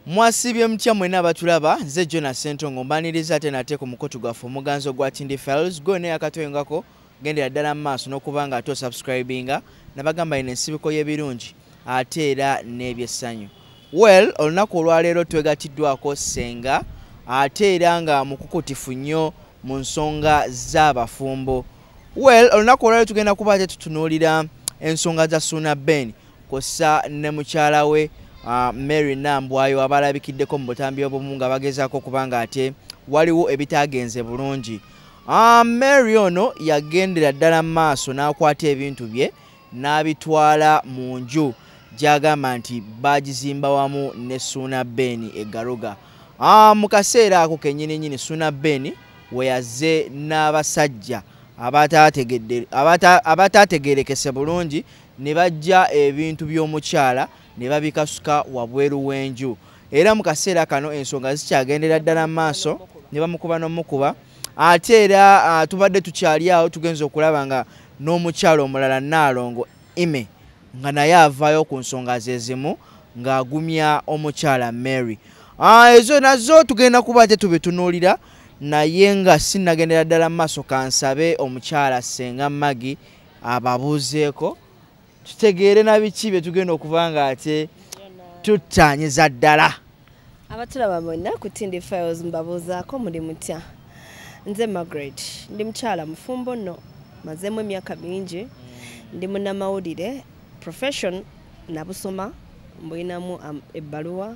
Mwasibye mutya mwenna abatulaba? Nze Jonas Ssentongo, mbaniriza ate nate ku mukutu gwaffe omuganzo gwa Tindi Files. Gwe yakatoyongako, gendera ddala mu maaso n'okuba nga ate osubscribinga. Nabagamba ino ensibiko y'ebirungi ate era n'ebyessanyu. Well, olunaku olwaleero twegatiddwako Ssenga, ate era nga mukukutifu nnyo mu nsonga z'abafumbo. Well, olunaku olwaleero tugenda kuba ate tutunuulira ensonga za Ssuuna Ben kw'ossa ne mukyala we Mary Nambwayo, abalabikiddeko mu butambi obumu nga bagezaako kubanga ate waliwo ebitagenze bulungi. Mary ono yagendera ddala mu maaso n'akwata ebintu bye n'abitwala mu nju gy'agamba nti bagizimba wamu ne Ssuuna Ben e Garuga. Mu kaseera ako kennyini nnyini Ssuuna Ben we yazze n'abasajja abataategeerekese bulungi ne bajja ebintu by'omukyala ne babikasuka wabweru w'enju. Era mu kaseera kano ensonga zikyagendera ddala mu maaso, ne bamukuba n'omukuba. Ate era tubadde tukyali awo, tugenza okulaba nga n'omukyala omulala Nnaalongo Ime nga naye avaayo ku nsonga ze zimu ng'agumya omukyala Mary. Ezo nazo tugenda kuba ate tubitunuulira, naye nga sinnagendera ddala mu maaso, kansabe omukyala Ssenga Maggie ababuuzeeko tutegeere na biki bye tugenda okuba nga ate tuttaanyiza ddala. Abatulaba bonna ku Tindi Files, mbabuuzaako, muli mutya? Nze Margaret, ndi mukyala mufumbo nno, mazeemu emyaka mingi. Ndi munnamawulire, profession nabusoma, mbulinamu ebbaluwa.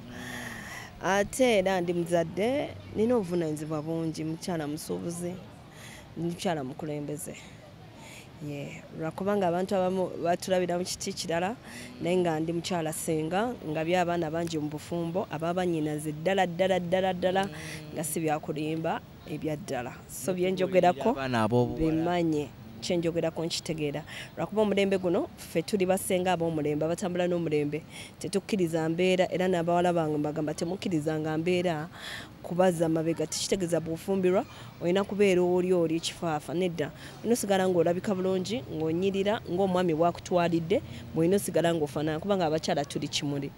Ate era ndi muzadde, nina obuvunaanyizibwa bungi, mukyala musuubuzi, ndi mukyala mukulembeze. Ye lwakubanga abantu abamu batulabira mu kiti kirala, naye nga ndi mukyala senga nga by'abaana bangi mu bufumbo ababanyinaze ddala ddala ddala ddala, nga si byakulimba, ebya ddala. So byenjogerako abaana ab'obuwala bimanye, kyenjogerako nkitegeera, lwakuba omulembe guno ffe tuli basenga ab'omulembe, abatambula n'omulembe. Tetukkiriza mbeera, era n'abawala bange mbagamba temukkirizanga mbeera kubazza mabega. Tekitegeeza bw'ofumbirwa olina kubeera oli ekifaafa, nedda. Olina osigala ng'olabika bulungi, ng'onyirira ng'omwami bwakutwalidde, bw'olina osigala ng'ofaanana, kubanga abakyala tuli kimuli.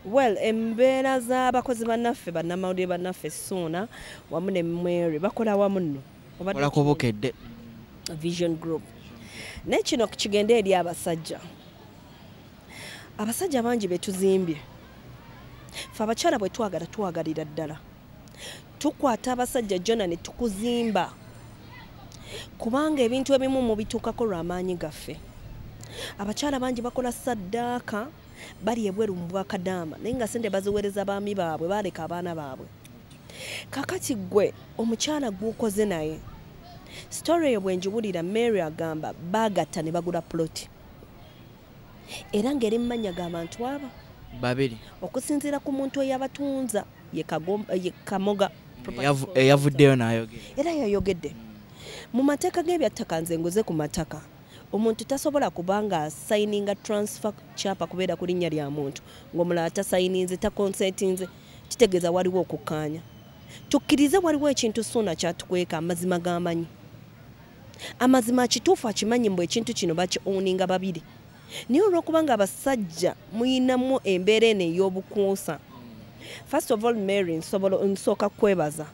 Well, embeera z'abakozi bannaffe, bannamawulire bannaffe Ssuuna wamu ne Mary bakola wamu nno. Obadde kola kubukedde. Vision Group. Naye kino kigende eri abasajja. Abasajja bangi betuzimbye. Fe abakyala bwe twagala, twagalira ddala. Tukwata abasajja jona ne tukuzimba, kubanga ebintu ebimu mubituukako lw'amaanyi gaffe. Abakyala bangi bakola saddaaka, bali ebweru mu bwakadaama, naye nga sente baziweereza baami baabwe, baleka abaana baabwe. Kakati ggwe omukyala gw'okoze naye, story eyo bwe njiwulira, Mary agamba baagatta ne bagula ploti, era ng'eri mu mannya g'abantu aba babiri. Okusinziira ku muntu eyabatunza ye Kamoga. Eyavuddeyo n'ayogera. Era yayogedde mu mateeka g'ebyattaka. Nze nguze ku mataka, omuntu tasobola kuba nga asayininga transfer kyapa kubeera ku linnya lya muntu ng'omulala tasayininze, takonsentinze. Kitegeeza waliwo okukkaanya. Tukkirize waliwo ekintu Suuna kyatukweka. Amazima g'amanyi, amazima kituufu akimanyi mbu ekintu kino baki owninga babiri, naye olw'okubanga abasajja muyinamu embeera eno ey'obukuusa. First of all, Mary, nsobola nsooka kwebaza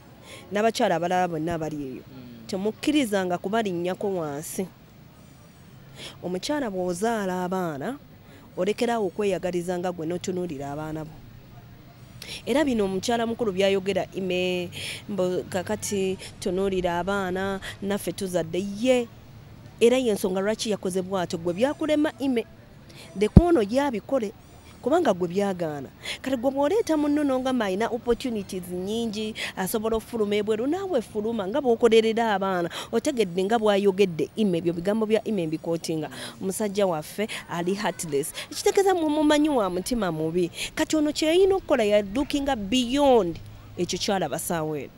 n'abakyala abalala bonna abali eyo, temukkirizanga kubalinnyako wansi. Omukyala bw'ozaala abaana, olekerawo okweyagaliza nga gwe n'otunuulira abaana bo. Era bino omukyala mukulu byayogera ime mbu kakati tunuulira abaana, naffe tuzadde. Ye era yensonga lwaki yakoze bw'atyo. Gwe byakulema ime, leka ono yabikole, kubanga gwe byagaana. Kati gwe bw'oleeta munno n'ongamba alina opportunities nnyingi, asobola okufuluma ebweru, naawe fuluma nga bw'okolerera abaana. Otegedde nga bw'ayogedde ime, ebyo bigambo bya ime mbikootinga, omusajja waffe ali heartless, ekitegeeza mumumanyi wa mutima mubi. Kati ono kyeyina okukola, ya lookinga beyond ekyo kyalaba saawa eno,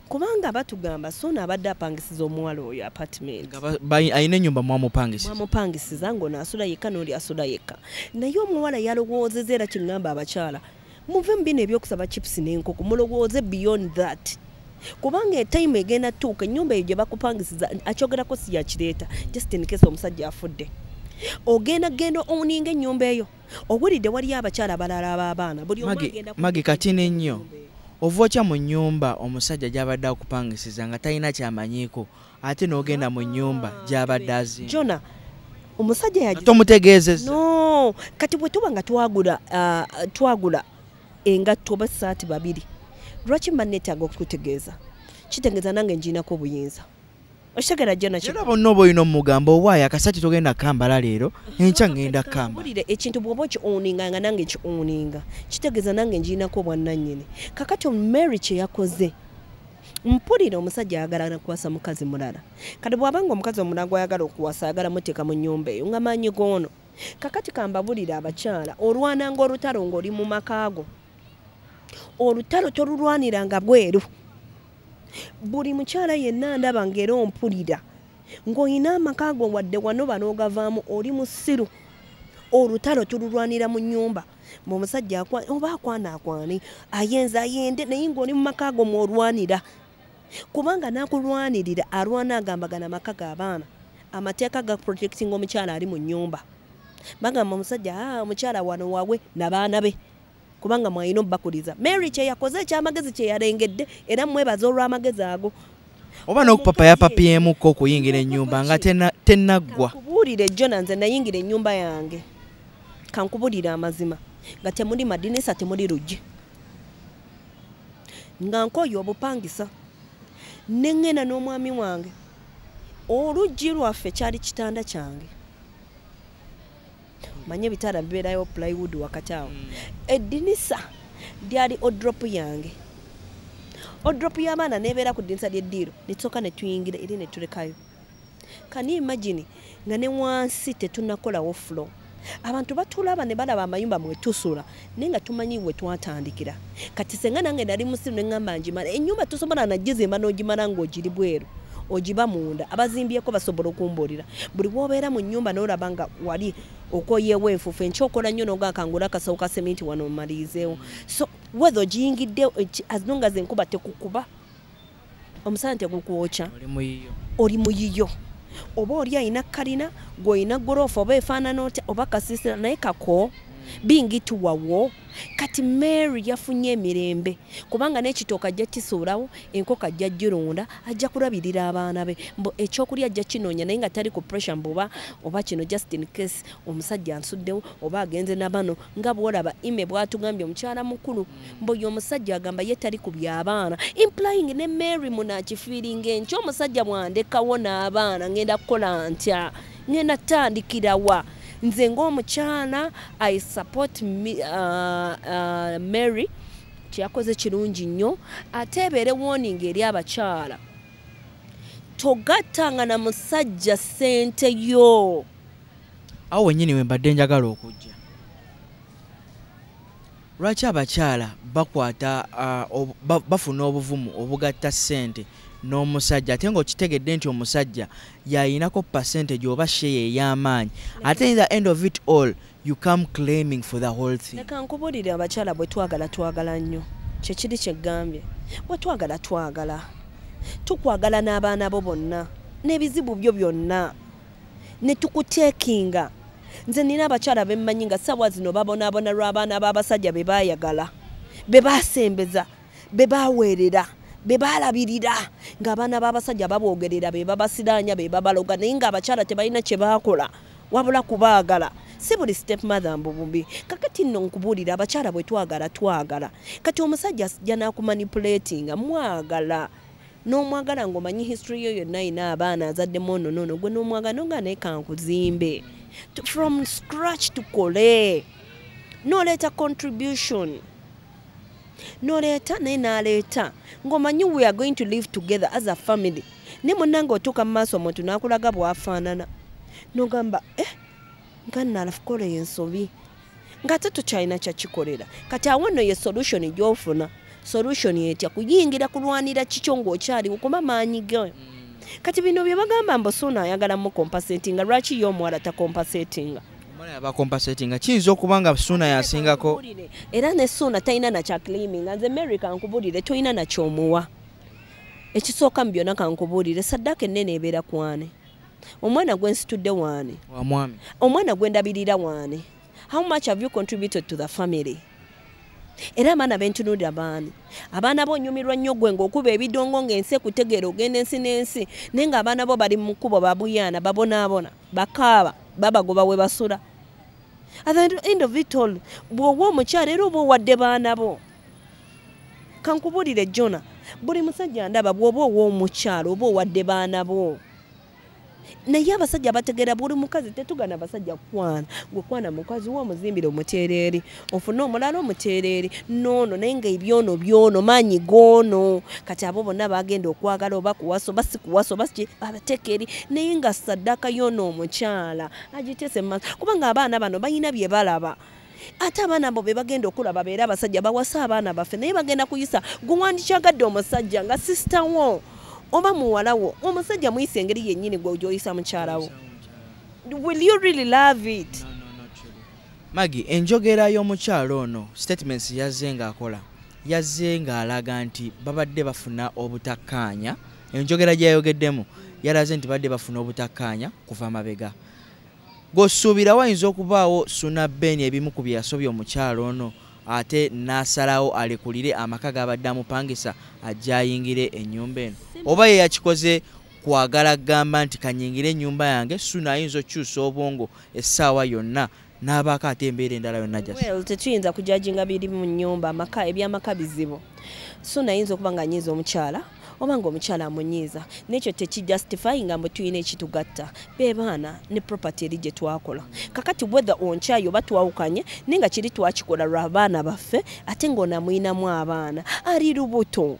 kubanga batugamba Suuna abadde apangisiza omuwala oyo apartment. Nga alina ennyumba mwamupangisa. Mwamupangisiza ng'ono asula yekka n'oli asula yekka, naye omuwala yalowoozeza. Era kiŋŋamba abakyala, muve mu bino ebyokusaba chips n'enkoko, mulowooze beyond that, kubanga e time egenda tuuka ennyumba eyo gye bakupangisiza, akyogerako si yakireeta, just in case omusajja afudde. Ogenda genda owninga ennyumba eyo. Owulidde waliyo abakyala abalala ab'abaana. Buli omu agenda. Magi, katini nnyo. Ova otya mu nnyumba omusajja gy'abadde akupangisiza nga talina kyamanyiiko, ate n'ogenda mu nnyumba gy'abadde azimba? Jona, omusajja Nga tomutegeezezza. No, kati bwe tuba nga twagula engatto oba essaati babiri, lwaki mba neetaaga okukutegeeza? Kitegeeza nange nginako obuyinza. Okitegeera, Jona? Era bonna oba olina omugamba, owaayo akasaati togenda kambala leero, enkya ngenda kambala. Kankubuulire, ekintu bw'oba okiowninga nga nange kiowninga, kitegeeza nange nginako obwannannyini. Kakati Mary kye yakoze, mpulira omusajja ayagala nakuwasa mukazi mulala. Kati bw'abanga omukazi omulala gw'ayagala okuwasa ayagala muteeka mu nnyumba eyo nga maanyi goono. Kakati kambabulire abakyala, olwananga olutalo ng'oli mu maka go. Olutalo tolulwaniranga bweru. Buli mukyala yenna ndaba ng'era ompulira ng'olina amaka go, wadde wano banoogavaamu, oli musiru. Olutalo tululwanira mu nnyumba. Omusajja oba akwana akwane, ayenza ayende, naye ng'oli mu maka go mwolwanira, kubanga n'akulwanirira alwana agamba gana amaka g'abaana. Amateeka ga protecting omukyala ali mu nnyumba. Bagamba omusajja, "Ah, omukyala wano wawe nabaana be, kubanga mwalina obbakuliza." Mary kyeyakoze ekyamagezi kyeyalengedde, era mwebaza olw'amagezi ago. Oba n'okupapa yapapyemuko okuyingira ennyumba nga tennaggwa. Kankubuulire Jona, nze nayingira ennyumba yange, kankubuulire amazima, nga temuli madinisa, temuli luggi, nga nkooye obupangisa, neŋŋenda n'omwami wange. Oluggi lwaffe kyali kitanda kyange. Manye ebitanda bibeerayo plywood wakati awo. Eddinisa lyali wardrobe yange, wardrobe y'abaana nebeera ku ddinisa ly'eddiiro. Netusooka ne tuyingira eri ne tulekayo. Can you imagine nga ne wansi tetunnakolawo floor? Abantu batulaba ne balaba amayumba mwe tusula, naye nga tumanyi we twatandikira. Kati senga nange nali musiru, ne ŋŋamba njimala ennyumba. Tosobola nagizimba n'ogimala ng'ogiri bweru, ogiba munda. Abazimbyeko basobola okumbuulira. Buli bw'obeera mu nnyumba n'olaba nga wali okoyeewo enfuufu, enkya okola nnyo n'oga kangula akasawo ka seminti wano omalirizeewo. So whether ogiyingidde, as long as enkuba tekukuba, omusana tegukwokya, Oli muyiyo. Oli muyiyo. Oba oli alina kalina, gw'olina gorofa, oba efaanana otya, oba kasiisira, naye kako bingi tuwawo. Kati Mary yafunye emirembe, kubanga n'ekitooka ajja kisuulawo, enkoko ajja girunda, ajja kulabirira abaana be, mbu ekyokulya ajja kinoonya, naye nga tali ku pressure mbu oba kino just in case omusajja ansuddewo oba agenze na bano. Nga bw'olaba ime bw'atugambye, omukyala mukulu, mbu oyo omusajja agamba ye tali ku by'abaana, implying ne Mary munakifeelinga enkya omusajja bw'andekawo n'abaana, ngenda kukola ntya? Ngenda tandikirawa? Nze ng'omukyala, I support Mary. Kyeyakoze kirungi nnyo, ate ebeere warning eri abakyala: togattanga na musajja ssente yo. Awo wennyini we mbadde njagala okujja. Lwaki abakyala bakwata bafuna obuvumu obugatta ssente n'omusajja, ate ng'okitegedde nti omusajja yayinako percentage oba share ey'amaanyi, ate in the end of it all you come claiming for the whole thing? Leka nkubulire, abakyala bwe twagala, twagala nnyo. Kyekiri kyeggambye, bwe twagala, twagala, tukwagala n'abaana bo bonna n'ebizibu byo byonna ne tukuteekinga. Nze nina abakyala bemmanyi nga ssaawa zino babonaabona lw'abaana b'abasajja be baayagala, be baasembeza, be baaweerera, be baalabirira, ng'abaana b'abasajja baboogerera, be babasiraanya, be babaloga, naye ng'abakyala tebalina kye baakola wabula kubaagala. Si buli step mother mbu bubi. Kakati nno nkubuulira, abakyala bwe twagala, twagala. Kati omusajja ajja n'akumanipulatinga. Mwagala n'omwagala ng'omanyi history yo yonna, ayina abaana, azaddemu ono noono, gwe n'omwagala nonga, naye kankuzimbe from scratch, tukole, n'oleeta contribution, n'oleeta naye n'aleeta, ng'omanyi we are going to live together as a family. Naye munnange otuuka mu maaso, omuntu n'akulaga bw'afaanana, n'ogamba, "Eh, nga nalakola ensobi," ng'ate tokyalina kyakikolera. Kati awo nno ye solution gy'ofuna. Solution etya? Kuyingira kulwanira kikyo ng'okyaliwo, kuba maanyi ge. Kati bino bye bagamba mbu Suuna ayagala mu compensatinga, lwaki ye omuwala tacompensatinga? Omuwala yabacompensatinga, kiyinza okuba nga Suuna yasingako. Era ne Suuna talina nakyaclaiminga. Nze Mary kankubulire, tolina nakyomuwa. Ekisooka mu byonna, kankubuulire, saddaaka ennene ebeera kwane. Omwana gwe nsitudde waani? Wa mwami. Omwana gwe ndabirira waani? How much have you contributed to the family? Era abaana bentunuulira baani? Abaana bo onyumirwa nnyo gwe ng'okuba ebidongo ng'ensi ekutegeera, ogenda ensi n'ensi, naye ng'abaana bo bali mu kkubo babuyaana, babonaabona, bakaaba, babagoba we basula. At the end of it all, bw'owa omukyala era oba owadde baana bo. Kankubuulire Jona, buli musajja ndaba bw'oba owa omukyala oba owadde baana bo. Naye abasajja bategeera buli mukazi, tetugana basajja kukwana. Gwe kwana mukazi wo omuzimbire omuteereeri, ofune omulala omuteereeri, noono, naye nga ebyono byono maanyi goono. Kati abo bonna bagenda okwagala oba kuwasa oba si kuwasa oba si abateeka eri, naye nga saddaaka y'ono omukyala agiteese mu maaso, kubanga abaana bano balina bye balaba. Ate abaana abo be bagenda okulaba babeere abasajja bawasa abaana baffe, naye bagenda kuyisa. Gwe wandikyagadde omusajja nga sisita wo oba muwala wo, omusajja muyisa engeri yennyini gwe gy'oyisa mukyala wo. Will you really love it? Maggie, enjogera y'omukyalo ono, statements yazze ng'akola, yazze ng'alaga nti babadde bafuna obutakkaanya. Enjogera gye yayogeddemu yalaze nti badde bafuna obutakkaanya kuva mabega. G'osuubira wayinza okubaawo Suna Ben ebimu ku bye yasobya omukyalo ono, ate n'asalawo alekulire amaka g'abadde amupangisa ajje ayingire ennyumba eno, oba ye yakikoze kwagala kugamba nti kanyingire ennyumba yange? Suna ayinza okukyusa obwongo essaawa yonna n'abaako ate embeera endala yonna gy'assa. Well, tetuyinza kujajinga biri mu nnyumba, amaka, ebyamaka bizibu. So nayinza okuba nga anyiiza omukyala oba nga omukyala amunyiiza, nekyo tekijustifyinga mbu tulina ekitugatta, be baana ne property eri gye twakola. Kakati whether onkyayi oba twawukanye, naye nga kiri twakikola lwa baana baffe, ate ng'ono amuyinamu abaana, ali lubuto.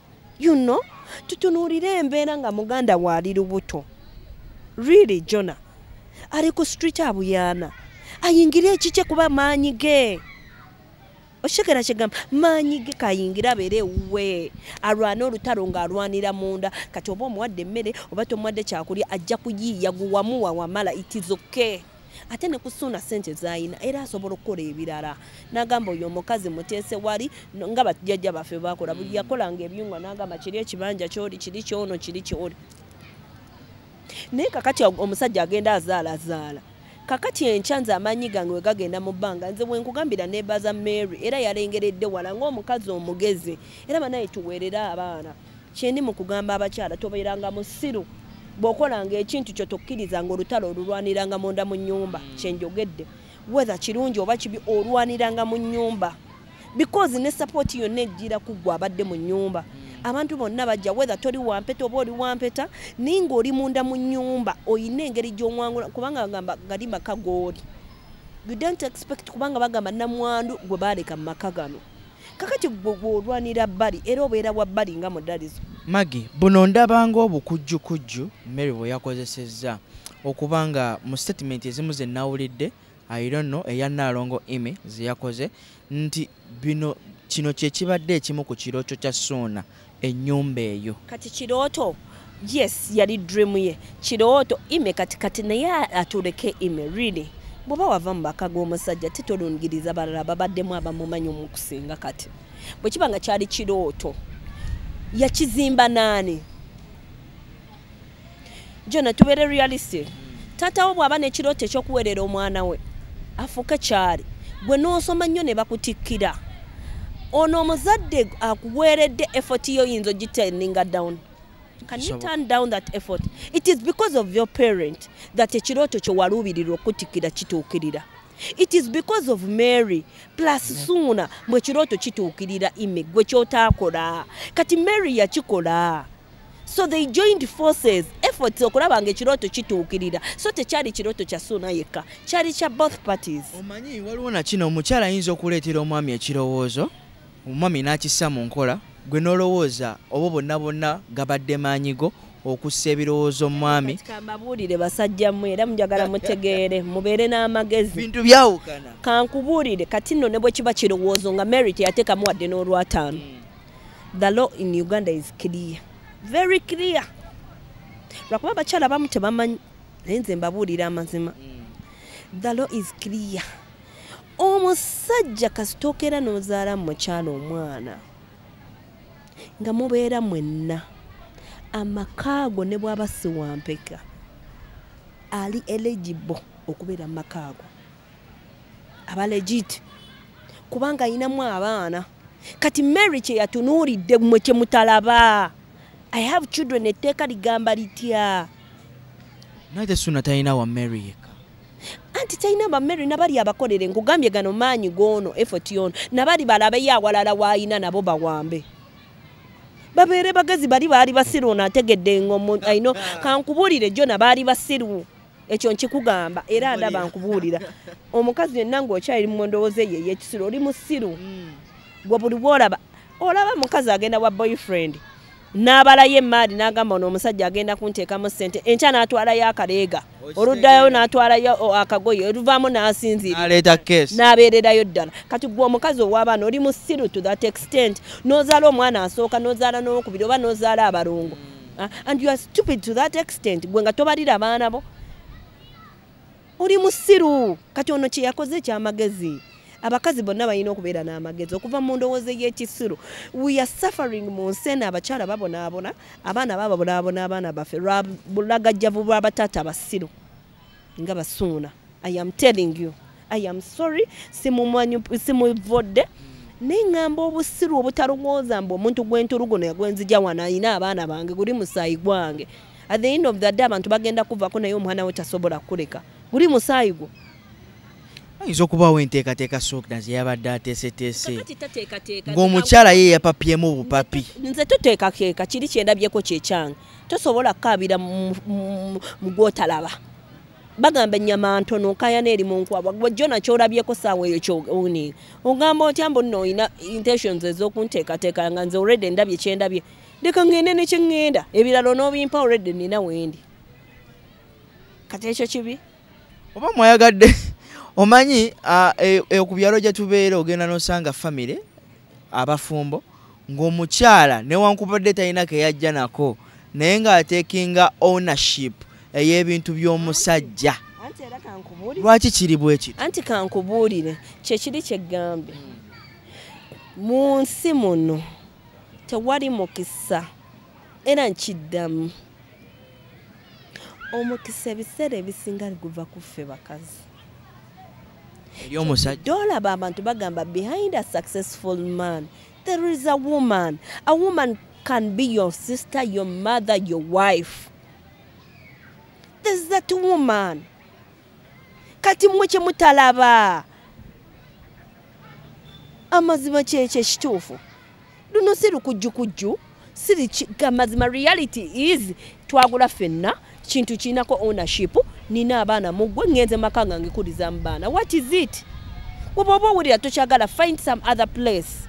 Tutunuulire embeera nga muganda we ali lubuto. Really, Jona ali ku street abuyaana, ayingire ekikye kuba maanyi ge. Okitegera kyegamba? Maanyi ge, kayingire abeere ewuwe, alwane olutalo ng'alwanira munda. Kati oba omuwadde emmere oba tomuwadde kyakulya, ajja kuyiiya. Guwamuwa wamala, it is okay. Ate ne kusuuna ssente z'ayina, era asobola okukola ebirala n'agamba oyo omukazi muteese wali nga bajjajja baffe bakola. Buli yakolanga ebyungwa n'agamba kiri ekibanja kyoli, kiri kyono, kiri kyoli. Naye kakati omusajja agenda azaalazaala. Kakati enkya nze amaanyi gange we gagenda mu bbanga. Nze bwe nkugambira, neebaza Mary, era yalengeredde wala ng'omukazi omugezi. Era banaye tuweerere abaana. Kyendi mu kugamba abakyala, tobeeranga musiru. Bw'okolanga ekintu kyo, tokkirizanga olutalo, olulwaniranga munda mu nnyumba. Kyenjogedde, whether kirungi oba kibi, olwaniranga mu nnyumba, because ne support yonna ejjira ku ggwe abadde mu nnyumba. Abantu bonna bajja, whether toli wampeta oba oli wampeta, naye ng'oli munda mu nnyumba oyina engeri gy'owangula, kubanga bagamba gali maka g'oli. You don't expect, kubanga bagamba namwandu gwe baaleka mu maka gano. Kakati gwe gw'olwanira bbali, era obeera wa bbali nga mudalizo. Maggie, buno ndaba ng'obukujjukujju Mary bwe yakozesezza, okuba nga mu statement ezimu ze nawulidde, I don't know, eya Nnaalongo Ime ze yakoze nti bino kino kye kibadde ekimu ku kirooto kya Ssuuna, ennyumba eyo. Kati kirooto, yes, yali dream ye, kirooto Ime. Kati naye atuleke Ime. Really, bw'oba wava mu maka g'omusajja, tetolungiriza balala babaddemu abamumanyi omukusinga. Kati bwe kiba nga kyali kirooto, yakizimba naani? Jona, tubeere realistic. Taata wo bw'aba n'ekirooto ekyokuweerera omwana we afuuke kyali, gwe n'osoma nnyo ne bakutikkira, ono omuzadde akuweeredde effort yo, oyinza ogiturninga down? Can you turn down that effort? It is because of your parent that ekirooto kye waluubirirwa okutikkira kituukirira. It is because of Mary plus Suuna mbwe ekirooto kituukirira. Ime gwe kyotaakola, kati Mary yakikola. So they joined forces, efforts, okulaba nga ekirooto kituukirira. So tekyali kirooto kya Suuna yekka, kyali kya both parties. Omanyi waliwo nakino, omukyala ayinza okuleetera omwami ekirowoozo, omwami n'akissa mu nkola, gwe n'olowooza oba bonna bonna gabadde maanyi go okussa ebirowoozo mu mwami. Kati kambabuulire basajja mmwe, era munjagala mutegeere, mubeere n'amagezi. Bintu byawukana. Kankubuulire kati nno, ne bwe kiba kirowoozo nga Mary teyateekamu wadde n'olwataano, the law in Uganda is clear, very clear. Lwakuba abakyala abamu tebamanyi, naye nze mbabuulira amazima. The law is clear. Omusajja kasitookera n'ozaala mu mukyala omwana nga mubeera mwenna, amaka ago ne bw'aba si wampeka. Ali eligible okubeera mu maka ago, aba legit kubanga ayinamu abaana. Kati Mary kye yatunuulidde mmwe kye mutalaba, I have children, etteeka ligamba litya? Naye Ssuuna talina wa Mary yekka. Anti talina ba Mary, nabali abakolere. Nkugambye gano maanyi goono, effort yono, nabali balabeyo awalala waayina nabo bawambe, babeere bagezi. Bali baali basiru, ono ategedde ngaino. Kankubuulire, jona baali basiru, ekyo nkikugamba era ndaba nkubuulira. Omukazi yenna ng'okyali mu ndowooza eyo ey'ekisiru, oli musiru gwe. Buli bwolaba olaba mukazi agenda wa boyfriend n'abalayo emaali n'agamba ono omusajja agenda kunteekamu ssente, enkya n'atwalayo akaleega, oluddayo n'atwalayo akagoye, oluvaamu n'asinziira N'aleeta case. N'abeererayo ddala. Kati gwe omukazi ow'abaana oli musiru to that extent, n'ozaala omwana asooka, n'ozaala n'owokubiri, oba n'ozaala abalongo. Ah, and you are stupid to that extent, gwe nga tobalira abaana bo, oli musiru. Kati ono kye yakoze ekyamagezi. Abakazi bonna balina okubeera n'amagezi okuva mu ndowooza ey'ekisiru. We are suffering mu nsi eno, abakyala babonaabona, abaana babonaabona, abaana baffe lwa bulagajjavu bw'abataata abasiru nga Basuuna. I am telling you, I am sorry, simuvodde, naye ŋŋamba obusiru obutalowooza mbu omuntu gw'entuluguno gwenzija wano ayina abaana bange, guli musaayi gwange. At the end of the day abantu bagenda kuvako, naye omwana we tasobola kukuleka, guli musaayi gwo. Ayinza okubaawo enteekateeka Ssuuna ze yabadde ateeseteese Kakati tateekateeka. ng'omukyala ye yapapyemu obupapi. Nze toteekateeka, kiri kyendabyeko kyekyange. Tosobola kukaabira mu gwotalaba. Bagamba ennyama ntono okayana eri mu nkwabwa. Gwe jona kyolabyeko saawa eyo kyowuniika, ogamba otya mbu nno olina intentions ez'okunteekateeka nga nze already ndabye kyendabye? Leka ŋŋende ne kyeŋŋenda, ebirala onoobimpa, already nina wendi. Kati ekyo kibi. Oba mwayagadde, omanyi ku byalo gye tubeera ogenda n'osanga famire abafumbo ng'omukyala newankubadde talina keyajja nako, naye ng'ateekinga ownership ey'ebintu by'omusajja. Anti era kankubuulire. Lwaki kiri bwe kiti? Anti kankubuulire, kyekiri kyeggambye, mu nsi muno tewali mukisa, era nkiddamu, omukisa ebiseera ebisinga guva ku ffe bakazi. Eri omusajja. Dolaba abantu bagamba behind a successful man there is a woman. A woman can be your sister, your mother, your wife. There's that woman. Kati mmwe kye mutalaba, amazima kyekyo ekituufu. Luno si lukujjukujju, siri amazima. Reality is twagula ffenna kintu kirinako ownership. Nina abaana muggwe, ngenze maka nga ngikuliza mu baana. What is it? Bw'oba oba owulira tokyagala, find some other place.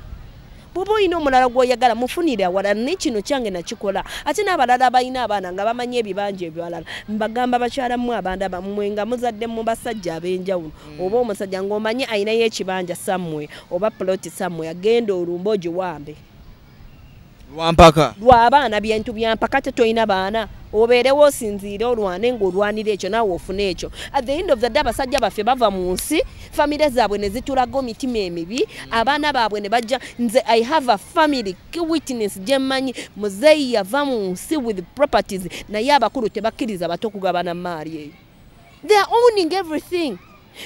Bw'oba olina omulala gw'oyagala, mufunire awalala, naye kino kyange nakikola. Ate n'abalala abalina abaana nga bamanyi ebibanja ebibalala, mbagamba bakyala mmwe abaana bammwe nga muzadde mu basajja ab'enjawulo, oba omusajja ng'omanyi ayinayo ekibanja sammwe oba ploti sammwe, agenda olumba ogiwambe. Lwampaka. Lw'abaana, bintu byampaka. Te tolina baana, obeerewo osinziire olwane ng'olwanira ekyo, naawe ofune ekyo. At the end of the day abasajja baffe bava mu nsi, famire zaabwe ne zitulaga emitima emibi, abaana baabwe ne bajja. Nze I have a family witness gye mmanyi, muzeeyi yava mu nsi with properties, naye abakulu tebakkiriza bato kugabana maali eyo. They are owning everything,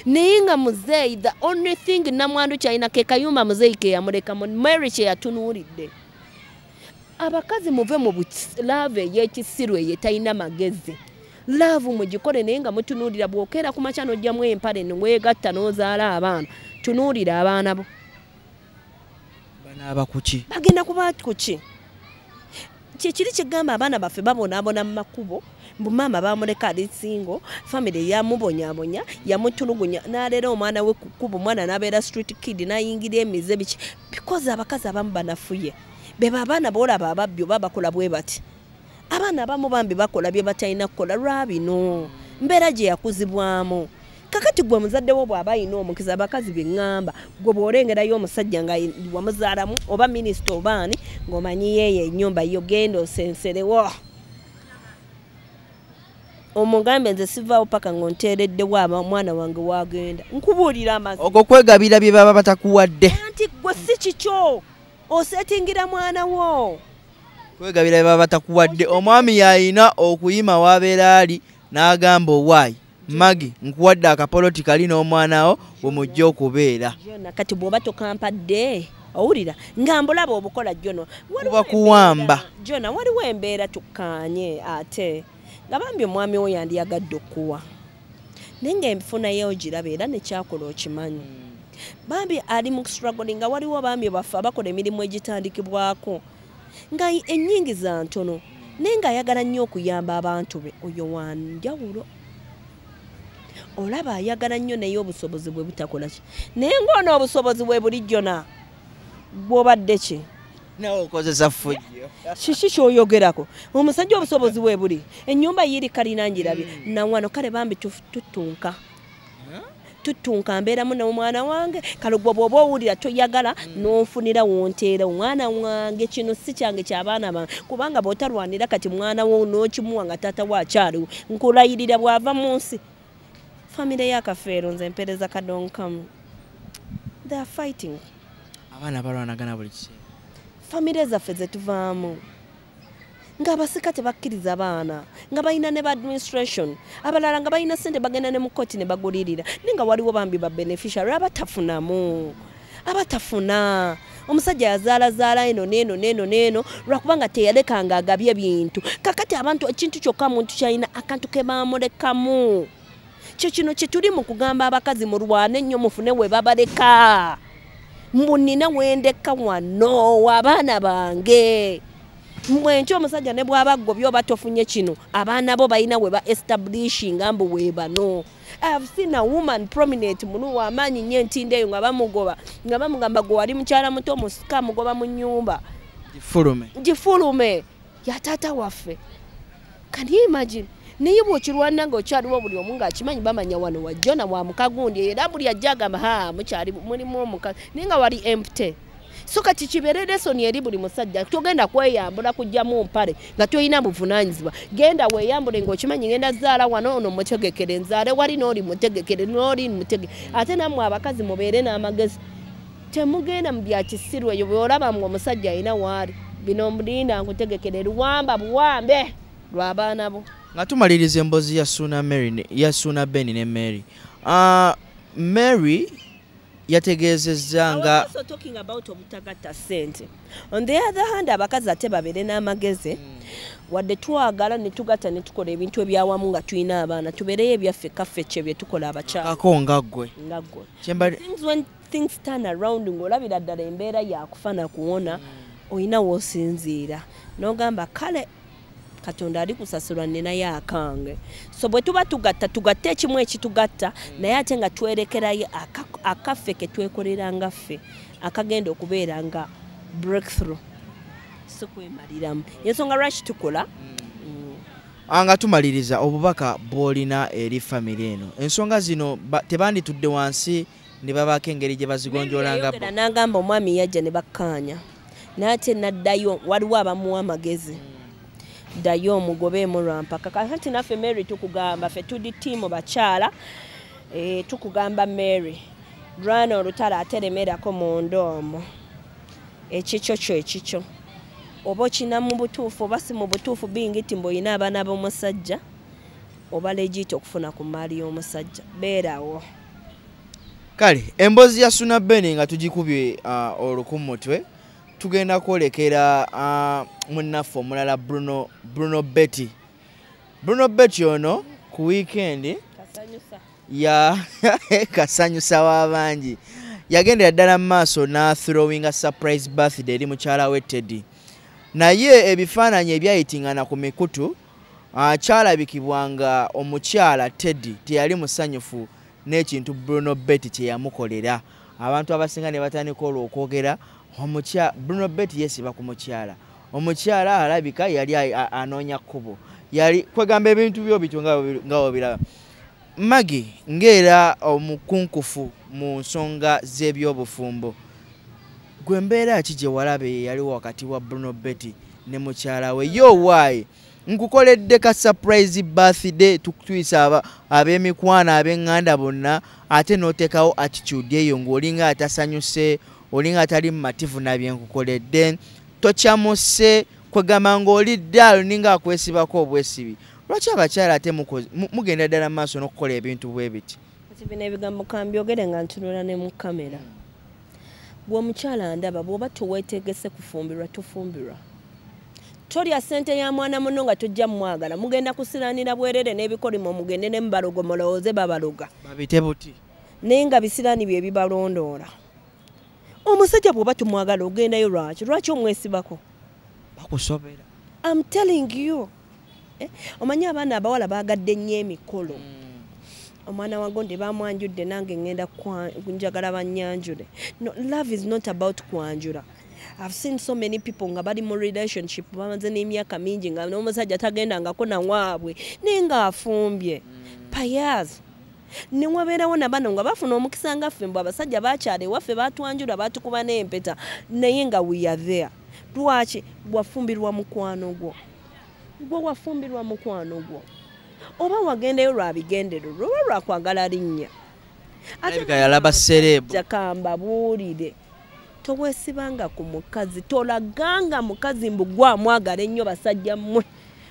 naye nga muzeeyi the only thing namwandu kyalina ke kayumba muzeeyi ke yamulekamu. Mary kye yatunuulidde. Abakazi muve mu love ey'ekisiru eyo etalina magezi. Love mugikole, naye nga mutunuulira. Bw'okeera ku makya n'oggyamu empale neweegatta n'ozaala abaana, tunuulira abaana bo. Banaaba kuki? Bagenda kuba kuki? Kyekiri kyegamba abaana baffe babonaabona mu makubo, mbu maama bamuleka ali single, famire yamubonyaabonya, yamutulugunya, n'aleera omwana we ku kkubo, omwana n'abeera street kid, n'ayingira emize biki, because abakazi abamu banafuye. Beba abaana boolaba ababbi oba bakola bwe bati. Abaana abamu bambi bakola bye batalina kukola lwabino mbeera gye yakuzibwamu. Kakati gwe muzadde wo bw'aba ayina omukisa, abakazi bye ŋŋamba, gwe bw'olengerayo omusajja nga wamuzaalamu oba minisita oba ani, ng'omanyi yeeyo ennyumba yo, genda osenserewo omugambe, nze sivaawo paka ng'onteereddewo omwana wange wagenda. Nkubuulira amazima. Okwo kwegabira bye baba batakuwadde. Anti gwe si kikyo, osetingira mwana wo. Kwegabira bye baba batakuwadde. Omwami yayina okuyima wabeera ali n'agamba owaayi Maggie nkuwadde akapoloti kali n'omwana wo we mujja okubeera. Jona kati bw'oba tokampadde owulira nga mbulaba obukola Jona kuba kuwamba. Jona waliwo embeera tukkaanye ate nga bambi omwami wo yandiyagadde okuwa naye ng'enfuna ye ogiraba era nekyakola okimanyi. Bambi ali mu struggling nga waliwo bambi baffe abakola emirimu egitandikibwako nga ennyingiza ntono naye ng'ayagala nnyo okuyamba abantu be. Oyo wanjawulo olaba ayagala nnyo naye obusobozi bwe butakola ki, naye ng'ono obusobozi bwe buli Jona bw'obadde ki nawe okozesa ffujjo kiki ky'oyogerako omusajja obusobozi bwe buli ennyumba yiri kalina ngirabye nawano kale bambi tutunka tutunka mbeeramu n'omwana wange kale gwe bw'oba owulira toyagala n'onfunira wonteera omwana wange kino si kyange ky'abaana bange kubanga bw'otalwanira kati mwana wo n'okimuwa nga taata we akyaliwo nkulayirira bw'ava mu nsi. Famire y'akafeero nze mpeereza kadonkamu. They are fighting. Abaana balwanagana buli kiseera. Famire zaffe ze tuvaamu ng'abasika tebakkiriza baana nga balina ne ba administration abalala nga balina ssente bagenda ne mu kkooti ne bagulirira naye nga waliwo bambi ba beneficiary abatafunamu abatafuna. Omusajja yazaalazaala eno neeno neeno neeno lwakubanga teyalekanga agabye bintu. Kakati abantu ekintu kyokka muntu kyalina akantu ke baamulekamu kyo kino kye tuli mu kugamba abakazi mulwane nnyo mufune we babaleka mbu nina wendeka wano abaana bange mbwe nkyo omusajja ne bw'aba agobye oba tofunye kino abaana bo balina we ba establishinga mbu we bano. I have seen a woman prominent munu w'amaanyi nnyo entindo eyo nga bamugoba nga bamugamba gwe wali mukyala muto musika mugoba mu nnyumba gifulume ya taata waffe. Can you imagine? Naye bw'okirwana ng'okyaliwo buli omu ng'akimanyi bamanya wano wa Jona wa mukagundi era buli ajja agamba ha mukyali mulimu omukazi naye nga wali empty. So kati kibeere lesson eri buli musajja togenda kweyambula kujjamu mpale nga tolina buvunaanyizibwa. Genda weeyambule ng'okimanyi ngenda zaala wano ono mutegekere nzaale wali n'oli mutegekere n'oli mutege. Ate nammwe abakazi mubeere n'amagezi temugenda mu bya kisiru eyo bw'olaba mwe omusajja alina waali bino mulinda nkutegekere luwamba buwambe lw'abaana bo. Nga tumaliriza emboozi ya Ssuuna Mary ya Ssuuna Ben ne Mary. Mary yategeezezza nga also talking about obutagatta ssente. On the other hand abakazi ate babeere n'amagezi wadde twagala ne tugatta ne tukola ebintu ebyawamu nga tulina abaana tubeereyo ebyaffe kaffe kye bye tukola abakyala. Ako nga ggwe. Nga ggwe. Things when things turn around ng'olabira ddala embeera yakufa na kuwona olina w'osinziira n'ogamba kale Katonda ali kusasulwa ninayo akange. So bwe tuba tugatta tugatte ekimu ekitugatta naye ate nga twerekerayo akaffe ke twekolera nga ffe akagenda okubeera nga breakthrough si kwemaliramu. Ensonga lwaki tukola Nga tumaliriza obubaka bw'olina eri famire eno ensonga zino tebanditudde wansi ne babaako engeri gye bazigonjoolanga bo. N'agamba omwami yajja ne bakkaanya naye ate n'addayo waliwo abamuwa amagezi ddayo omugobeemu lwampaka. Kakati naffe Mary tukugamba ffe tuli ttiimu bakyala tukugamba Mary lwana olutalo ate lemerako munda omwo ekikyo kyo ekikyo oba okina mu butuufu oba si mu butuufu bingiti mbu olina abaana b'omusajja oba legit okufuna ku mmaali y'omusajja beerawo. Kale emboozi ya Ssuuna Ben nga tugikubye oluku mu mutwe tugenda kwolekera munnaffe omulala Bruno Betty. Bruno Betty ono ku weekend ya kasanyusa w'abangi yagendera ddala mu maaso n'athrowinga surprise birthday eri mukyala we Teddy. Naye ebifaananyi ebyayitingana ku mikutu kyalabikibwa nga omukyala Teddy teyali musanyufu n'ekintu Bruno Betty kye yamukolera. Abantu abasinga ne batandika olwo okwogera Bruno Betty yeesiba ku mukyala. Omukyala alabika yali anoonya kkubo yali kwegamba ebintu byo bityo nga wobiraba. Maggie ng'era omukunkufu mu nsonga z'ebyobufumbo gwe mbeera ki gye walaba eyaliwo wakati wa Bruno Betty ne mukyala we? Yo waayi nkukoledde ka surprise birthday tukutuyisa ab'emikwano ab'eŋŋanda bonna ate n'oteekawo attitude eyo ng'olinga atasanyuse olinga atali mumativu na bye nkukoledde tokyamuse kwegamba ng'oli ddaalo ninga akwesibako obwesibi. Lwaki abakyala ate mugenda ddala maaso n'okukola ebintu bwe biti? Kati bino ebigambo kambyogere nga ntunula ne mu kamera. Gwe omukyala ndaba, bw'oba toweetegese kufumbirwa, tofumbirwa. Tolya ssente ya mwana muno nga tojja mumwagala. Mugenda kusiranira bwerere n'ebikolimo, mugende ne mubalogo, mulowooze babaloga. Babite buti. Naye nga bisirani bye bibalondoola. Omusajja bw'oba tumwagala ogendayo lwaki? Lwaki omwesibako? Bakusobera. I'm telling you. Omanyi abaana abawala baagadde nnyo emikolo. Omwana wa gonde bamwanjudde, nange ngenda njagala bannyanjule. No, love is not about kwanjula. I've seen so many people nga bali mu relationship bamaze n'emyaka mingi nga n'omusajja tagendangako nawaabwe naye ng'afumbye. Payas. Ne wabeerawo na bano nga bafuna omukisa nga ffe mbu abasajja bakyala ewaffe batwanjula batukuba n'empeta naye nga we are there. Lwaki? Wafumbirwa mukwano gwo. Gwe wafumbirwa mukwano gwo. Oba wagendayo lwa bigendererwa oba lwa kwagala linnya. Alabika yalaba celeb. Kamba buulire. Toweesibanga ku mukazi, tolaganga mukazi mbu gwamwagala ennyo basajja mmwe.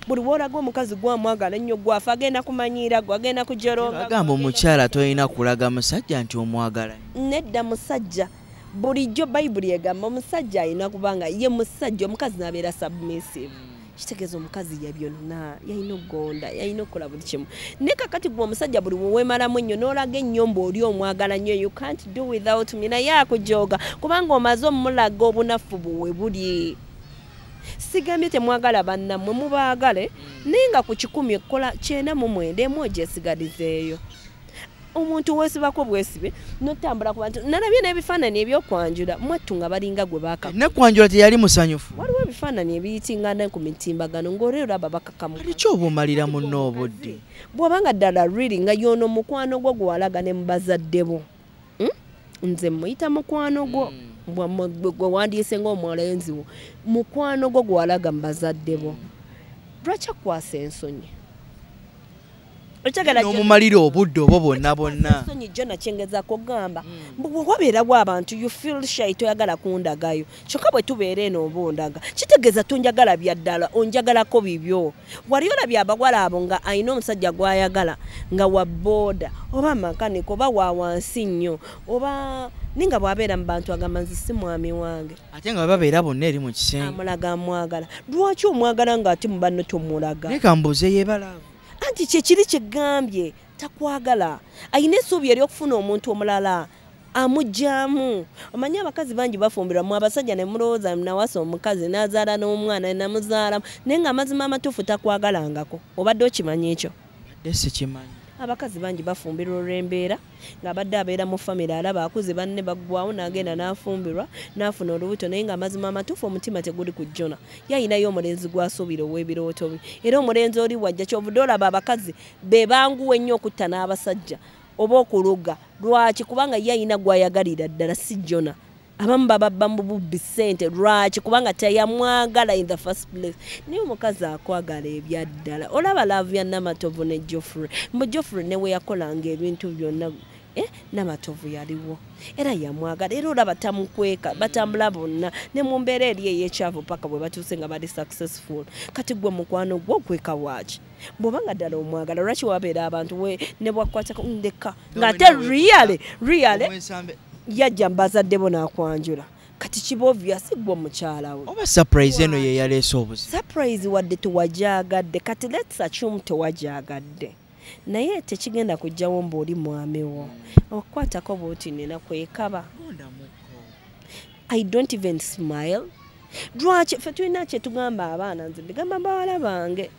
Buli bw'olaga omukazi gwamwagala ennyo gwafa agenda kumanyiira gwe, agenda kujeronga. Bagamba omukyala tolina kulaga musajja nti omwagala. Nedda musajja. Bulijjo Bayibuli egamba omusajja alina kubanga ye musajja, omukazi n'abeera submissive. Kitegeeza omukazi ya byonna, yalina okugonda, yalina okukola buli kimu. Naye kakati gwe omusajja buli weweemalamu ennyo n'olaga ennyo mbu oli omwagala nnyo, you can't do without me, naye akujooga kubanga omaze omulaga obunafu bwe buli. Sigambye temwagala bannammwe, mubaagale, naye nga ku 100 ekkola 99 ogyesigalizeeyo. Omuntu weesibako bwesibe n'otambula ku bantu. Nalabye n'ebifaananyi eby'okwanjula mwattu nga balinga gwe baaka. Nekwanjula teyali musanyufu. Waliwo ebifaananyi ebiyitingana ku mitimbagano ng'olero olaba bakakamu. Kati ki oba omalira munno obudde? Bw'oba nga ddala really nga y'ono mukwano gwo gwe walaga ne mu bazadde bo. Nze muyita mukwano gwo. Gwe wandiise ng'omulenzi wo. Mukwano gwo gwe walaga mu bazadde bo. Lwaki akwasa ensonyi? N'omumalira obudde obwo bwonna bwonna. Ensonyi jo nakyengezaako kugamba. Bwe wabeerawo abantu you feel shy, toyagala kundagayo. Kyokka bwe tubeera eno oba ondaga. Kitegeeza tonjagala bya ddala, onjagalako bibyo. Wali olabye abawala abo nga alina omusajja gw'ayagala nga wa booda oba makanika oba wa wansi nnyo oba ninga bw'abeera mu bantu agamba nze si mwami wange. Ate nga babeera bonna eri mu kisenge. Amulaga amwagala. Lwaki omwagala ng'ate mu banno tomulaga? Naye kambuuze yeebalaavu. Anti kyekiri kyegambye takwagala. Ayina essuubi ery'okufuna omuntu omulala amugyamu. Omanyi abakazi bangi bafumbirwa mu abasajja ne mulowooza nawasa omukazi n'azaala n'omwana namuzaala naye ng'amazima amatuufu takwagalangako. Obadde okimanyi ekyo? Badde sikimanyi. Abakazi bangi bafumbirwa olw'embeera ng'abadde abeera mu famire alaba akuze banne baggwawo n'agenda n'afumbirwa n'afuna olubuto naye ng'amazima amatuufu omutima teguli ku Jona. Yayinayo omulenzi gw'asuubira ow'ebirooto bye. Era omulenzi oli wajja ky'ovudde olaba abakazi be banguwa ennyo okutta n'abasajja oba okuluga. Lwaki? Kubanga ye ayina gw'ayagalira ddala si Jona. Abamu bababba mu bubbi ssente. Lwaki? Kubanga teyamwagala in the first place. Naye omukazi akwagala ebya ddala. Olaba love ya Namatovu ne Geoffrey. Mbu Geoffrey ne we yakolanga ebintu byonna, Namatovu yaliwo. Era yamwagala. Era olaba tamukweka, batambula bonna ne mu mbeera eri ey'ekyavu paka bwe batuuse nga bali successful. Kati gwe mukwano gwo okweka waaki? Bw'oba nga ddala omwagala lwaki wabeera abantu ne bwakukwatako ndeka ng'ate really yajja mbazadde bo n'akwanjula. Kati kiba obvious gwe omukyala we. Oba surprise eno ye yaleese obuzibu. Surprise wadde tewagyagadde. Kati let's assume tewagyagadde. Naye tekigenda kujjawo mbu oli mwami wo. Okukwatako bw'oti nina kwekaba. I don't even smile. Lwaki ffe tulina kye tugamba abaana, nze mbigamba bawala bange.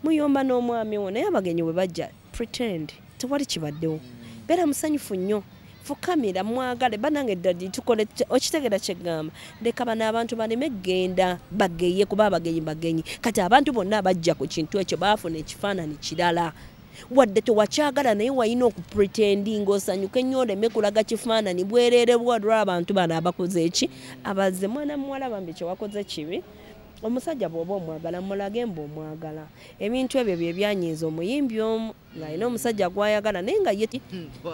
Muyomba n'omwami wo naye abagenyi bwe bajja pretend tewali kibaddewo. Beera musanyufu nnyo. Fukamira mwagale banange ddadi tukole okitegeera kyegamba. Leka bano abantu baleme genda bageye kuba abagenyi bagenyi. Kati abantu bonna abajja ku kintu ekyo baafuna ekifaananyi kirala. Wadde tewakyagala naye walina okupretendinga osanyuke nnyo oleme kulaga kifaananyi bwereere bwa abantu bano abakoze eki abazze. Mwana muwala bambi kye wakoze kibi. Omusajja bw'oba omwagala mulage mbu omwagala. Ebintu ebyo bye byanyiiza omuyimbi omu ng'alina omusajja gw'ayagala naye nga ye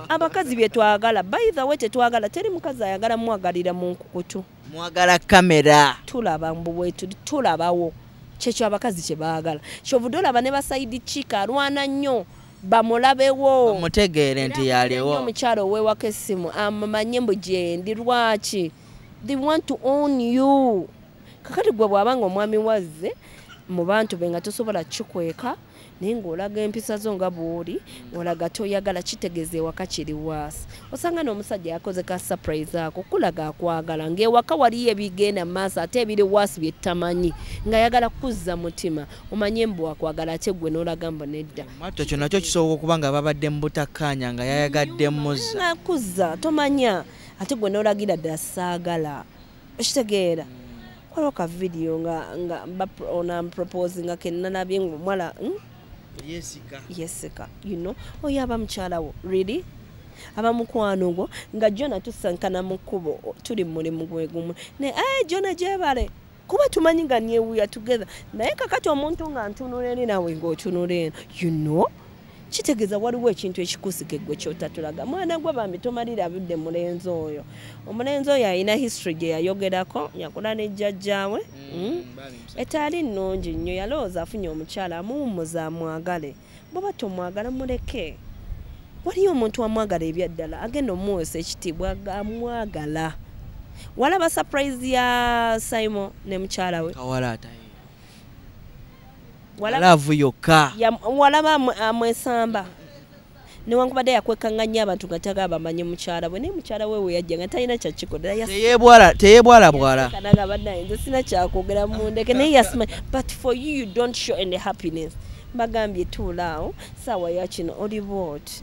abakazi bye twagala. By the way tetwagala, teri mukazi ayagala mwagalira mu nkukutu. Mwagala kamera. Tulaba mbu bwe tuli tulabawo. Kyekyo abakazi kye baagala. Kyovudde olaba ne ba side chick alwana nnyo bamulabewo, bamutegeere nti yaliwo. Omukyalo ow'ewaka essimu amamanye mbu gyendi. Lwaki? They want to own you. Kakati gwe bw'abanga omwami wazze mu bantu be nga tosobola kikweka, naye ng'olaga empisa zo nga bw'oli, olaga toyagala, kitegeeza ewaka kiri waasi. Osanga n'omusajja yakoze ka surprise ako kulaga akwagala, ng'ewaka waliyo ebigenda mu maaso ate ebiri waasi bye ttamanyi, ng'ayagala kuzza mutima omanye mbu akwagala, ate gwe n'olaga mbu nedda. Mwattu ekyo nakyo kisobola okuba nga babadde mu butakkaanya nga yayagadde muzza. Nga kuzza tomanya, ate gwe n'olagira ddala saagala. Okitegeera? Waliwo ka video nga onamproposinga kenalabye ng'omuwala Yesika. Yesika, you know, oyo aba mukyala wo, really aba mukwano gwo, nga Jona tusankana mu kkubo, tuli mu mulimu gwe gumu ne Jona gyebale, kuba tumanyi nga nye we are together. Naye kakati omuntu nga ntunula eri naawe ng'otunula eno, you know, kitegeeza waliwo ekintu ekikusika eggwe ky'otatulaga. Mwana gwe bambi tomalira budde mulenzi oyo. Omulenzi oyo alina history gye yayogerako, yakula ne jjajjaawe etaali nnungi nnyo. Yalowooza afunye omukyala amuwummuza amwagale. Bw'oba tomwagala muleke. Waliyo omuntu amwagala ebyaddala agenda omuweesa ekitiibwa amwagala. Walaba surprise ya Simon ne mukyala we? Kawala atayi. Love yokka. Walaba amwesamba. Newankubadde yakwekanga nnyo abantu nga tagaba bamanye mukyala we, naye mukyala we we yajja nga talina kyakikola. Teyebwala bwala. Kanaga bannaye nze sina kyakwogera mundeke, naye yasima. But for you, you don't show any happiness. Mbagambye tuula awo, saawa ya kino oli bw'oti.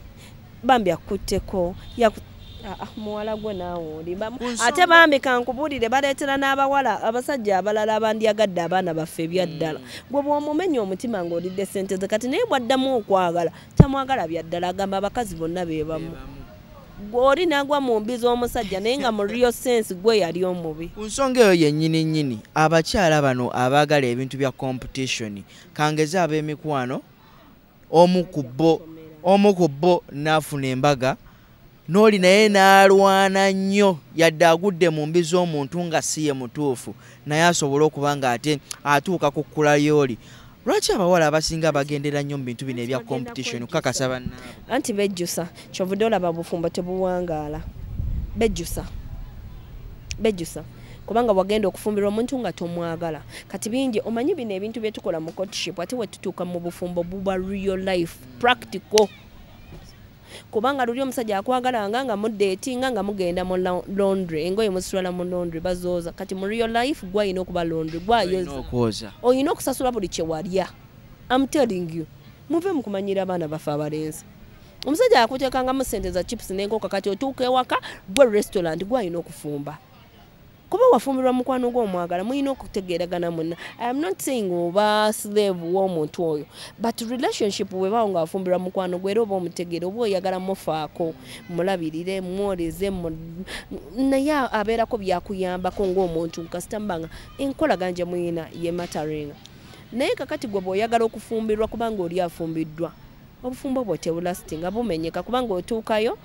Bambi akutteko, muwala gwe naawe olimba. Ate bambi kankubuulire, baleetera n'abawala abasajja abalala abandyagadde abaana baffe ebyaddala. Gwe bw'omumenya omutima ng'olidde ssente ze, kati naye bw'addamu okwagala tamwagala byaddala, agamba abakazi bonna be bamu. Gwe oli n'agwa mu mbi z'omusajja naye nga mu real sense gwe yali omubi. Ku nsonga eyo yennyini nnyini, abakyala bano abaagala ebintu bya competition, kangeze ab'emikwano, omu ku bo n'afuna embaga, n'oli naye n'alwana nnyo yadde agudde mu mbi z'omuntu nga si ye mutuufu, naye asobole okuba nga ate atuuka ku kkula ly'oli. Lwaki abawala abasinga bagendera nnyo mu bintu bino ebya competition okukakasa bannaabwe? Anti bejjusa, kyovudde olaba obufumbo tebuwangaala. Bejjusa, bejjusa kubanga wagenda okufumbirwa omuntu nga tomwagala. Kati bingi omanyi bino ebintu bye tukola mu courtship, ate we tutuuka mu bufumbo buba real life practical. Kubanga luli omusajja akwagalanga nga mudatinga nga mugenda mu laundry, engoye muzitwala mu laundry bazooza. Kati mu real life gwe alina okuba laundry, gwe ayoza, olina okusasula buli kye walya. I'm telling you, muve mu kumanyira abaana baffe abalenzi. Omusajja akuteekangamu ssente za chips n'enkoko, kati otuuka ewaka gwe restaurant, gwe alina okufumba. Kuba wafumbirwa mukwano gw'omwagala, mulina okutegeeragana munna. I am not saying oba slave w'omuntu oyo, but relationship bwebaawo nga wafumbirwa mukwano gwe, era oba omutegeera, oba oyagala mufaako, mulabirire, mwoleze, naye abeerako byakuyambako ng'omuntu kasita mubanga enkolagana gye muyina ye mataringa. Naye kakati gwe bw'oyagala okufumbirwa kubanga oli afumbiddwa, obufumbo bwo tebulastinga, bumenyeka, kubanga otuukayo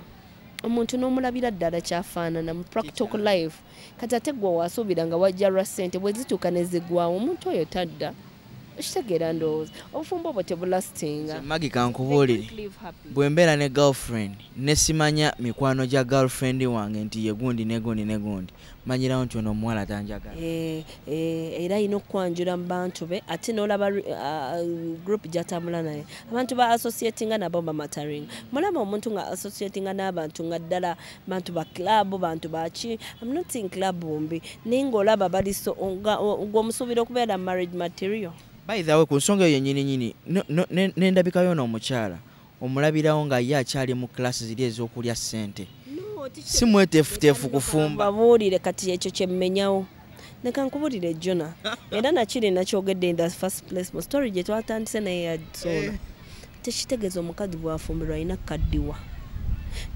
omuntu n'omulabira ddala kyafaanana mu practical life. Kati ate gwe wasuubira nga wajja lwa ssente, bwe zituuka ne ziggwawo omuntu oyo tadda. Okitegeera ndowooza obufumbo bwo tebulastinga. Maggie kankubuulire, bwe mbeera ne girlfriend ne simanya mikwano gya girlfriend wange nti ye gundi ne gundi ne gundi, manyirawo nti ono omuwala tanjagala. Era alina okwanjula mu bantu be, ate n'olaba group gy'atambula naye. Abantu ba associatinga nabo bamataringa. Mulaba omuntu nga associatinga n'abantu nga ddala bantu ba club, bantu baki. I'm not saying club mbi, naye ng'olaba bali so ng'omusuubira okubeera marriage material. By the way, ku nsonga eyo yennyini nnyini, n'endabika y'ono omukyala omulabirawo nga ye akyali mu class ziri ez'okulya ssente. Si mweteefuteefu kufumba. Babuulire kati ekyo kye mmenyawo. Leka nkubuulire Jona, era nakiri nakyogedde in the first place mu story gye twatandise naye yasoona. Tekitegeeza omukazi bw'afumbirwa alina kukaddiwa.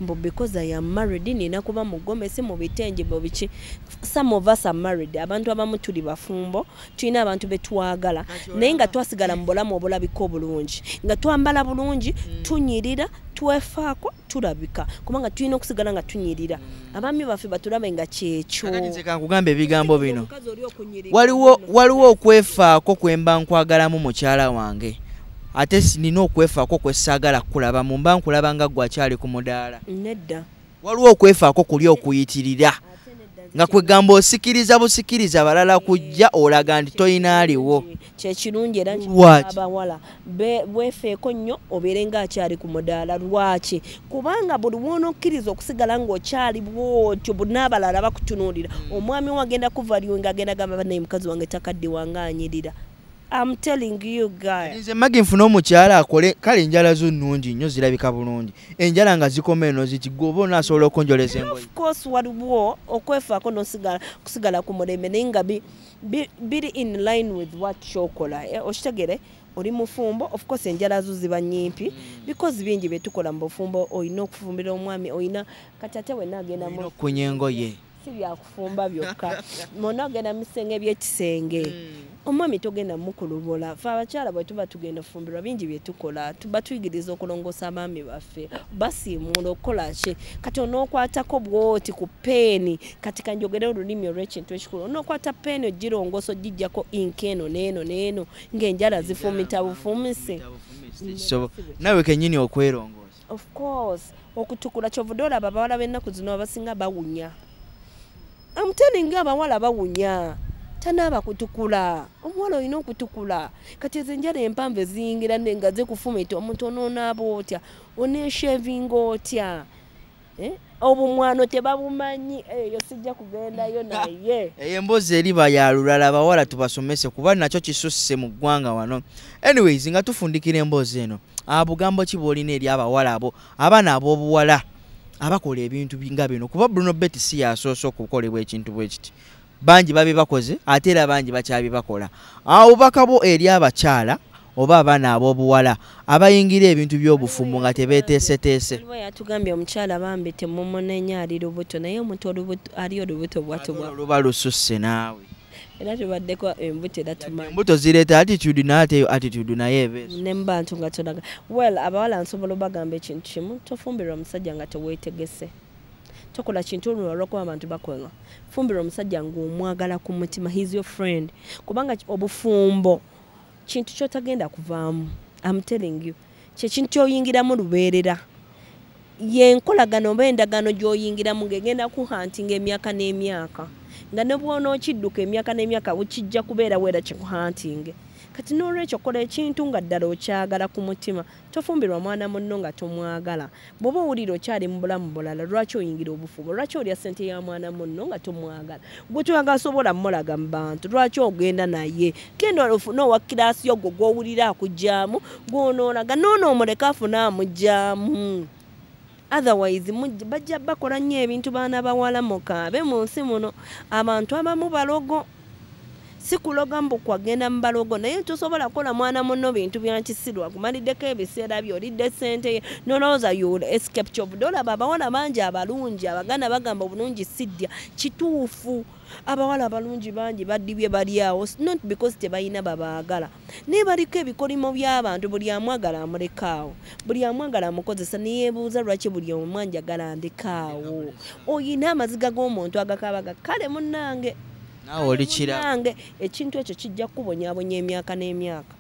Mbu because I am married nina kuba mugomesi mu bitengi mu biki. Some of us are married, abantu abamu tuli bafumbo, tulina abantu be twagala, naye nga twasigala mu bulamu obulabika obulungi, nga twambala bulungi, tunyirira, Twefaako, tulabika, kubanga tulina okusigala nga tunyirira. Abaami baffe batulabe nga kyekyo. Kakati nze kankugamba ebigambo bino. Omukazi oli okunyirira. Waliwo okwefaako kwemba nkwagalamu mukyala wange, ate nina okwefaako kwesaagala kukulabamu, mba nkulaba nga ggwe akyali ku mudaala. Nedda. Waliwo okwefaako kuli okuyitirira, nga kwegamba osikiriza busikiriza balala kujja olaga nti toyina aliwo. Kyekirungi era Lwaki? abawala bwefeeko nnyo obeere ng'akyali ku mudaala. Lwaki? Kubanga buli lw'onokkiriza okusigala ng'okyali bw'otyo, n'abalala bakutunuulira, omwami wo agenda kuvaluinga, agenda gamba, "Bannaye, mukazi wange takaddiwa ng'anyirira." I'm telling you guy. Nze Maggie nfune omukyala akole kale enjala zo nnungi nnyo, zirabika bulungi, enjala nga zikoma eno ziti, gwe oba onaasobola okunjoleza engoye? Of course, waliwo okwefaako n'osigala kusigala ku mulembe, naye nga biri in line with what kyokola. Okitegere, oli mufumbo, of course enjala zo ziba nnyimpi because bingi bye tukola mu bufumbo. Olina okufumbira omwami, olina kati ate wenna agenda olina mu okukunya engoye. Si byakufumba byokka, mwonna ogenda mu bisenge by'ekisenge, omwami togenda mukulubola. Fe abakyala bwe tuba tugenda okufumbirwa, bingi bye tukola, tuba tuyigiriza okulongoosa abaami baffe, basiimuula, okukola ki. Kati onookwatako bwoti ku peeni, kati kanjogere olulimi olw'ekintu ekikulu, onookwata peeni ogirongoosa, ogijjako inka eno n'eno n'eno, ng'enjala zifumita bufumise. Naawe kennyini okwerongoosa. Of course, okutukula. Kyovudde olaba abawala b'ennaku zino abasinga bawunya. I'm telling you, abawala bawunya, tanaaba kutukula. Omuwala olina okutukula. Kati ezo enjala empanvu eziyingira nga zikufumita omuntu, onoonaaba otya? Oneeshavinga otya? Eh? Obumwano tebabumanyi, eyo sijja kugendayo naye. Eyo emboozi eriba ya lulala, abawala tubasomese kuba nakyo kisusse mu ggwanga wano. Anyways, nga tufundikira emboozi eno, bugambo ki bw'olina eri abawala abo, abaana ab'obuwala abakola ebintu nga bino? Kuba Bruno Betty si yasoose okukolebwa ekintu bwe kiti, bangi babibakoze ate era bangi bakyabibakola. Obubaka bwo eri abakyala oba abaana ab'obuwala abayingira ebintu by'obufumbo nga tebeeteeseteese? Waliwo yatugambye omukyala bambi temumunenya ali lubuto, naye omuntu ali olubuto bwatyo bwa luba lususse naawe. Era tubaddeko embuto era tumanyi. Embuto zireeta attitude, naye ate eyo attitude naye ebeeso. Ne mu bantu nga tolaga. Well, abawala nsobola obagamba ekintu kimu: tofumbirwa omusajja nga teweetegese. Tokola kintu olwo olwokuba abantu bakwega. Fumbirwa omusajja ng'omwagala ku mutima, he's your friend, kubanga obufumbo kintu kyotagenda kuvaamu. I'm telling you, kyekintu kyoyingiramu lubeerera, yenkolagano oba endagaano gy'oyingiramu ng'egenda kuhauntinga emyaka n'emyaka, nga ne bw'onookidduka emyaka n'emyaka kijja kubeera weera kikuhauntinge. Kati n'olwekyo kola ekintu nga ddala okyagala ku mutima. Tofumbirwa mwana munno nga tomwagala. Bw'oba owulira okyali mu bulamu bulala, lwaki oyingira obufumbo? Lwaki olya ssente ya mwana munno nga tomwagala? Gwe toyagala sobola mulaga mu bantu, lwaki ogenda naye? Genda ofune owa kiraasi ogwo gw'owulira akugyamu, gw'onoolaga noono, omuleke afune amugyamu. Otherwise bajja bakola nnyo ebintu. Baana bawala, mukaabe mu nsi muno. Abantu abamu balogo. Si kuloga mbu kwagenda mu balogo, naye tosobola kukola mwana munno bintu byankisirwa. Kumaliddeko ebiseera byo, olidde ssente ye, nolowooza you'll escape. Kyovudde olaba abawala bangi abalungi, Abaganda bagamba obulungi siddya. Kituufu, abawala abalungi bangi baddibye bali awo, not because tebalina babaagala, naye baliko ebikolimo by'abantu. Buli amwagala amulekaawo, buli amwagala amukozesa, neyeebuuza lwaki buli omu anjagala ndekaawo. Oyina amaziga g'omuntu agakabaga. Kale munnange, naawe oli kiraba. Munnange, ekintu ekyo kijja kukubonyaabonya emyaka n'emyaka.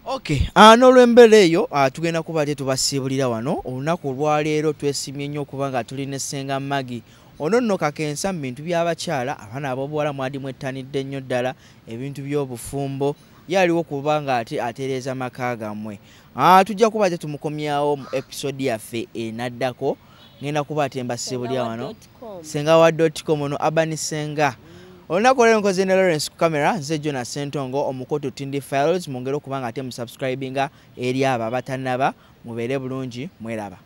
Okay, n'olwembeera eyo, tugenda kuba ate tubasiibulira wano olunaku olwaleero. Twesimye nnyo okuba nga tuli ne Ssenga Maggie. Ono nno kakensa mu bintu by'abakyala, abaana ab'obuwala mwadi mwettanidde nnyo ddala ebintu by'obufumbo. Ye aliwo kuba nga ate atereeza maka gammwe. Tujja kuba ate tumukomyawo mu episode yaffe enaddako. Ngenda kuba ate mbasiibulira wano. Senga wa .com, ono Abani Senga. Olunaku olwaleero nkoze ne Lawrence ku camera, nze Jonas Sentongo, omukoto Tindi Files. Mwongere okuba nga ate musubscribinga eri abo abatannaba. Mubeere bulungi, mweraba.